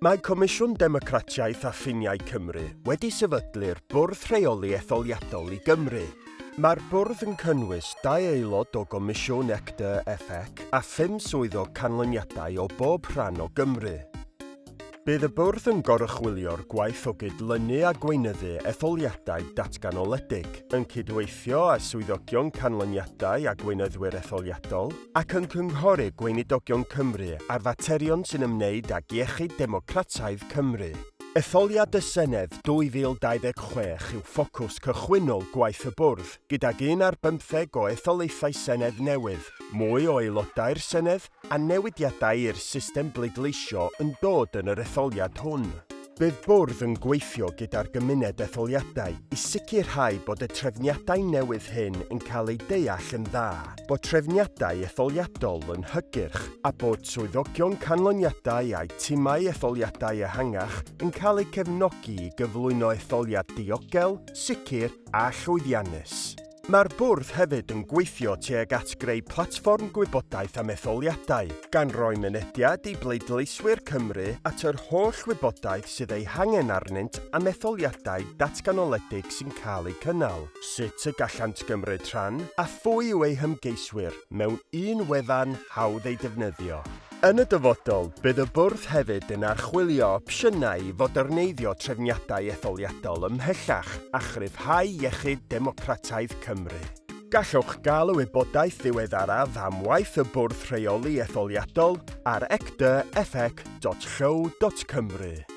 Mae Comisiwn Democratiaeth a Ffiniau Cymru wedi sefydlu'r Bwrdd Rheoli Etholiadol i Gymru. Mae'r Bwrdd yn cynnwys dau aelod o Gomisiwn ECDFEC a phum swyddog canlyniadau o bob rhan o Gymru. Bydd y Bwrdd yn goruchwylio'r gwaith o gydlynu a gweinyddu etholiadau datganoledig, yn cydweithio â swyddogion canlyniadau a gweinyddwyr etholiadol, ac yn cynghori Gweinidogion Cymru ar faterion sy'n ymwneud ag iechyd democrataidd Cymru. Etholiad y Senedd 2026 yw ffocws cychwynnol gwaith y Bwrdd, gydag un ar bymtheg o etholaethau Senedd newydd, mwy o Aelodau'r Senedd a newidiadau i'r system bleidleisio yn dod yn yr etholiad hwn. Bydd Bwrdd yn gweithio gyda'r gymuned etholiadau i sicrhau bod y trefniadau newydd hyn yn cael eu deall yn dda, bod trefniadau etholiadol yn hygyrch a bod swyddogion canlyniadau a'u timau etholiadau ehangach yn cael eu cefnogi i gyflwyno etholiad diogel, sicr a llwyddiannus. Mae'r Bwrdd hefyd yn gweithio tuag at greu platfform gwybodaeth am etholiadau, gan roi mynediad i bleidleiswyr Cymru at yr holl wybodaeth sydd ei hangen arnynt am etholiadau datganoledig sy'n cael eu cynnal, sut y gallant gymryd rhan, a phwy yw eu hymgeiswyr, mewn un wefan hawdd ei defnyddio. Yn y dyfodol, bydd y Bwrdd hefyd yn archwilio opsiynau i foderneiddio trefniadau etholiadol ymhellach a chryfhau iechyd democrataidd Cymru. Gallwch gael y wybodaeth ddiweddaraf am waith y Bwrdd Rheoli Etholiadol ar ecdyfec.llyw.cymru.